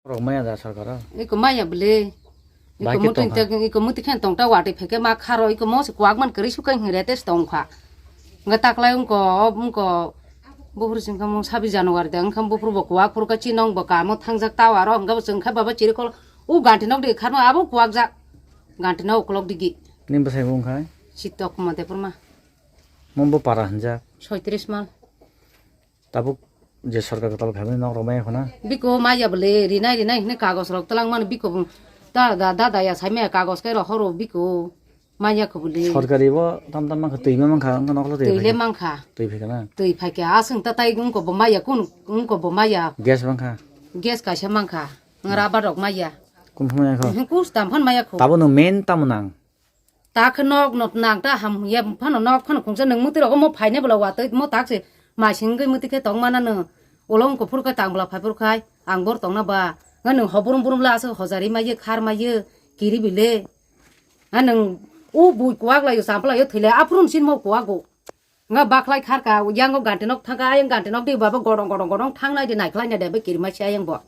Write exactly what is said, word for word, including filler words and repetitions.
Rok maya da sarkar o. Iko maya bwle. Bai Iko ke muti tongkha. Te, iko muti khen tongta wati pheke ma kharo iko mo se kwak man kari sukai hing rete se tongkha. Nga taklai ungko, ungko buphuru singkha mo sabi January de ungkha buphuru bo kwak phuru ka chinong bo kamo thangjak tawaro ungkha bo chwngkha baba chiri kol u ganti nok de kharma abo kwak jak. Ganti nok uklok digi. Ning bwsai bo ungkha? Sitok mo de purma. Mo bo para hanjak. Soitris mal. Tabuk je sorkar kwtal khaimani nok rok maya khuna. Biko maya bwle rinai rinai hwnwi kagos rok twlang mano biko bung ta da da da ya sai maya kagos kai rok horo biko maya kho bwle. Sorkari bo tam tam mankha twi ma mankha wngkha nokla twi Twi le phai. Mankha. Twi phai kana. Twi phai khe aswng ta tai wngko bo maya kun wngko bo maya. Gas mankha. Gas kaisa mankha. Ngra ba rok maya. Kun phai maya kho. Hwnkhe kus tam phan maya kho. Tabo no main tamo nang. Ta khe nok no nang ta ham ya phano nok phano khungsa nwng muti rogo mo phaine bwla watwi mo tak se masing gwi muti khe tong mana no. Ulo wngkha phuru khe tang bwla phai phuru khai ang bor tongna ba. Nga nwng ho burum burum la aswk hojari maiyo khar maiyo kiri bile. Nga nwng u bui kuwak laio sampla yo thwile aphuru sin mo kuwago. Nga baklai kharka yango ganti nok thangka ayang ganti nok di baba godong godong godong thangnai di naikhlai nai de be kirima si ayang bo.